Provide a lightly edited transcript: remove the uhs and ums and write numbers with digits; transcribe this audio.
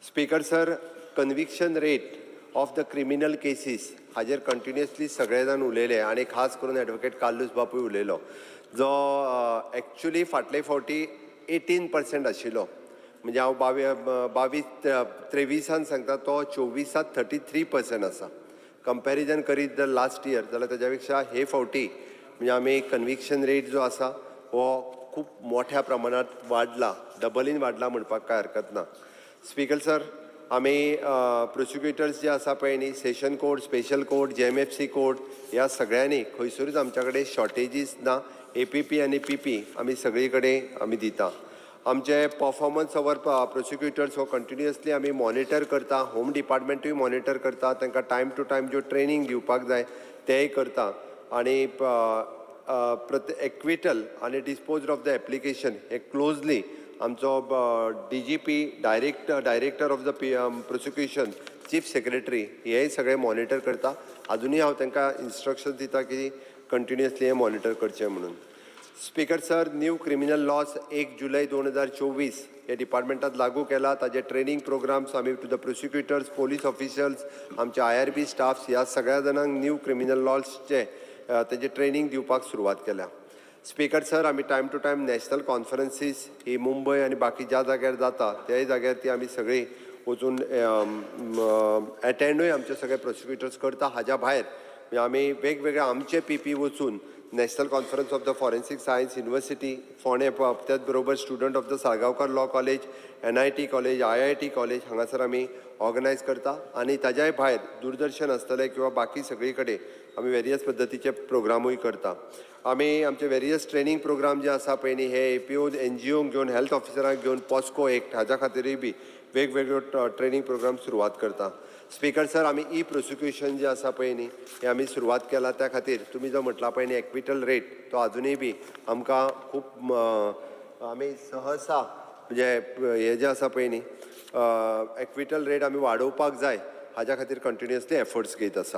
Speaker sir, conviction rate of the criminal cases हाजेर continuously सगळे जाण उलयले आनी खास करून एडवोकेट कार्लूस बापूय उलयलो, जो एक्चुली फाटले फावटी 18% आशिल्लो. म्हणजे हांव 22-23 सांगता, तो 24 33% आसा. कंपॅरिजन करीत जर लास्ट इयर जाल्यार ताज्या पेक्षा हे फावटी म्हणजे आमी कन्विक्शन रेट जो आसा हो खूब मोठ्या प्रमाणात वाडला, डबलीन वाडला म्हणपाक कांय हरकत ना. स्पीकर सर, आमी प्रोसिक्युटर्स जे आसा पळय न्ही, session court, special court, JMFC court, ह्या सगळ्यांनी खंयसरूच आमच्या कडेन शॉर्टेजीस ना. एपीपी आनी पीपी आमी सगळी कडेन आमी दिता. आमचे पर्फॉर्मन्स our prosecutors हो कंटिन्युअसली आमी मॉनिटर करता. होम डिपार्टमेंटूय मॉनिटर करता. तांकां टायम टू टायम ज्यो ट्रेनींग दिवपाक जाय तेय करता आनी एक्विटल आनी dispose of the application hey closely आमचो DGP, director of the P prosecution, chief secretary हे सगळे मॉनिटर करता. अजुनूय हांव तांकां इन्स्ट्रक्शन दिता की कंटिन्युअसली हे मॉनिटर करचें म्हणून. Speaker sir, new criminal laws 1 जुलय 2024 हे डिपार्टमेंटात लागू केला. ताजे ट्रेनींग प्रोग्राम्स आमी to the prosecutors, police officials, आमचे आयआरबी स्टाफ्स, ह्या सगळ्या जाणांक न्यू क्रिमिनल लॉजचे तेजे ट्रेनींग दिवपाक सुरवात केल्या. स्पीकर सर, आमी time to time national conferences ही मुंबय आनी बाकी ज्या जाग्यार जाता त्याय जाग्यार ती आमी सगळीं वचून एटेंडूय आमचे सगळे प्रोसिक्युटर्स करता. हाज्या भायर म्हणजे आमी वेगवेगळे आमचे पीपी वचून National Conference of the Forensic Science University फोंडें, त्याच बरोबर student of the Salgaocar Law College, NIT College, IIT College हांगासर आमी ऑर्गनायज करता आनी ताज्याय भायर दूरदर्शन आसतलें किंवा बाकी सगळी कडेन आमी वेरियस पद्दतीचे प्रोग्रामूय करता. आमी आमचे वेरियस ट्रेनींग प्रोग्राम जे आसा पळय न्ही, हे एपीओ, एनजीओंक घेवन, हेल्थ ऑफिसरांक घेवन, पॉस्को एक्ट हाज्या खातीरूय बी वेगवेगळ्यो ट्रेनींग प्रोग्राम सुरवात करता. स्पीकर सर, आमी ई प्रोसिक्युशन जे आसा पळय न्ही, हे आमी सुरवात केला. त्या खातीर तुमी जो म्हटला पळय न्ही एक्विटल रेट, तो आजुनूय बी आमकां खूब आमी सहसा म्हणजे हे जे आसा पळय न्ही, एक्विटल रेट आमी वाडोवपाक जाय, हाज्या खातीर कंटिन्युअसली एफर्ट्स घेत आसा.